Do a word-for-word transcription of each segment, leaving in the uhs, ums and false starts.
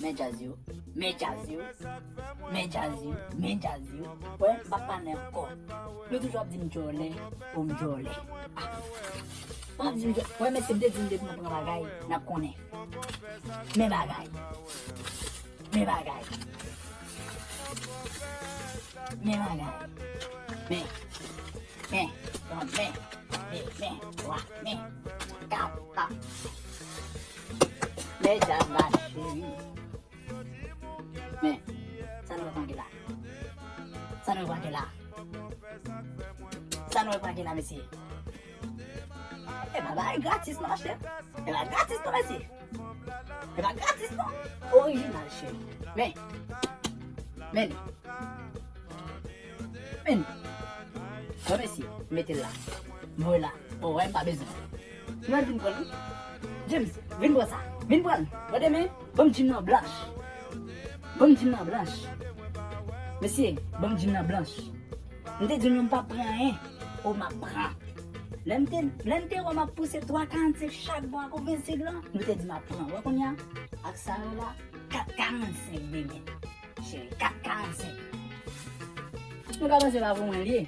Men djaz yo, men djaz yo, men djaz yo, men djaz yo. Wè, m p ap pale ankò. Nou toujou ap di m djòlè, o m djòlè. Ah. W ap di m djòlè. Wè, mesye, m te di m depi m ap pran bagay, n ap konnen. Men bagay. Men bagay. Men bagay. Men. Men. Men. Men. Men. Twa. Men. Kat. Ah. Men djaz la, cheri. Men, sa nou wè pa gen la? Sa nou wè pa gen la? Sa nou wè pa gen la, mesye? E pa bagay gratis non, mache. E pa gratis non, mesye. E pa gratis non. Orijinal, cheri. Men, men li. Men li. Bon, mesye, mete l la. Mwen la. O, wè, m pa bezwen. Mwen vin pran li. James, vin pran sa. Vin pran l. Wè demen, ban m djin nan blanch. Ban m djin nan blanch. Mesye, ban m djin nan blanch. M te di nou m p ap pran anyen. O, m ap pran. Lè m te, lè m te wè m ap pouse twa karannsenk chak bò ak yon vennsenk lan, nou te di m ap pran. Wè kounye a, ak sa yo la, kat karannsenk demen. Cheri, kat karannsenk. Nou ka panse pa pou mwen l ye.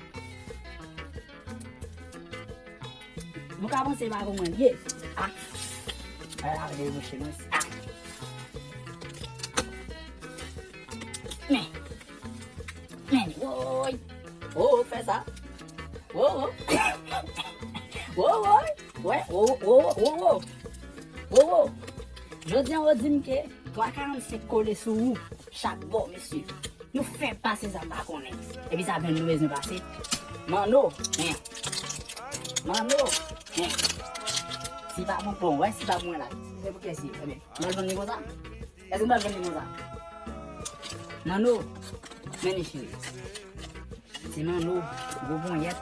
Nou ka panse pa pou mwen l ye. Ah. Ay, ay, ay, mouche, mwen. Ah. Men. Men, woy. Oh, oh, fè sa. Oh, oh. Oh, oh. Wè, oh, oh, oh, oh. Oh, oh. Jodi a, ou di m ke twa karannsenk kole sou ou. Chak bò, mesye. Nou fè pase sa m pa konnen. Epi sa vin nou bezwen pase. Manno, men. Manno, men. Si pa pou bon, wè, si pa pou mwen la. Si se pou kè si, ebyen, m pral vann li konsa. Èske m pral vann li konsa? Manno, men li cheri. Se Manno, gwo ponyèt.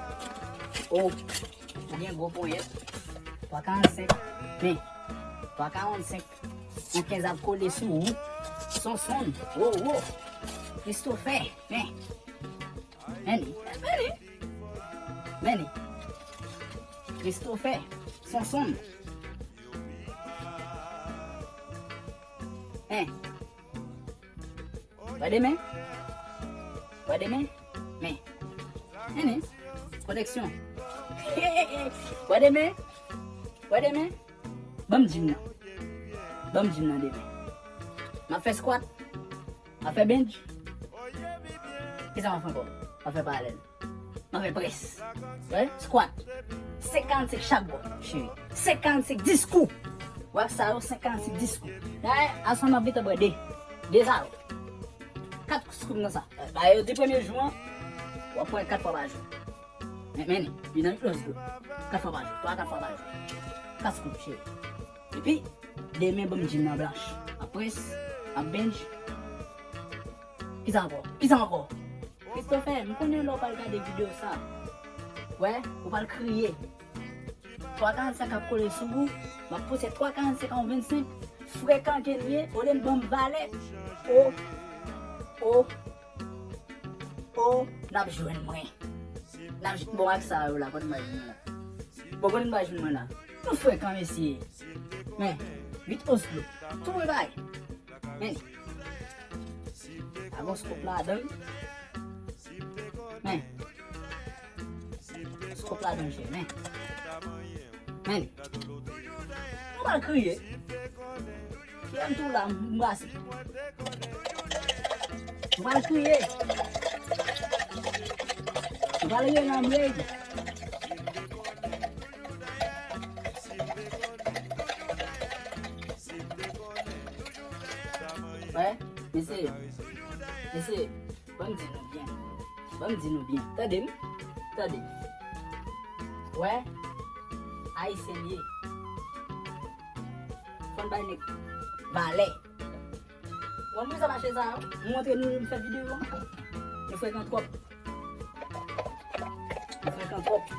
O, ou gen gwo ponyèt. Twa karannsenk, men. Twa karannsenk. Yon kenz ap kole sou ou. Sonsonn. Wo, wo. Christopher. Men. Men li. Men li. Men li. Christopher. Sonsonn. Men. Wè demen. Wè demen. Men. Men li. Koneksyon. Wè demen. Wè demen. Ban m djin nan. Ban m djin nan demen. M ap fè squat. M ap fè bench. Kisa m ap fè ankò? M ap fè paralèl. M ap fè près. Wè, squat. Senk karannsenk chak bò, cheri. Senk karannsenk dis kou. Wè sa yo, senk karannsenk dis kou. Dayè, aswè m ap gentan bwè de. De sa yo. Kat scoop nan sa. Dayè, yo di premye jou an, w ap pran kat fwa pa jou. Men, men, li nan mikwo dlo. Kat fwa pa jou, twa, kat fwa pa jou. Kat scoop, cheri. Epi, demen ban m djin nan blanch. Apre, ap bench. Kisa ankò? Kisa ankò? Christopher, m konnen lè w pral gade videyo sa. Wè, ou pral kriye. Twa karannsenk ap kole sou ou. M ap pouse twa karannsenk a yon vennsenk. Frekan ke l ye, olye l ban m valè. O, o, o, n ap jwenn mwen. N ap jwenn, bon, ak sa yo la, kote m pral jwenn mwen la? Bon, kote m pral jwenn mwen la? Nou frekan, mesye. Men, vit Oslo. Tou mwen bay. Men. A gon scoop ladan. Men. Scoop ladan, mesye. Men. Men. Nou pral kriye. Kiyè m tou la, m brase. Nou pral kriye. Nou pral rele anmwey. Wè, mesye, mesye, ban m di nou byen. Ban m di nou byen. Tande m, tande m. Wè, Ayisyen m ye. Fò n bay nèg valè. Bon, mwen sa mache sa, m montre nou, m fè videyo. Nou frekan twòp. Nou frekan twòp.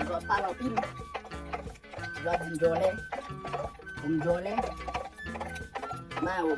Nou ap pale anpil. Nou ap di m djòlè. Pou m djòlè. Mayo.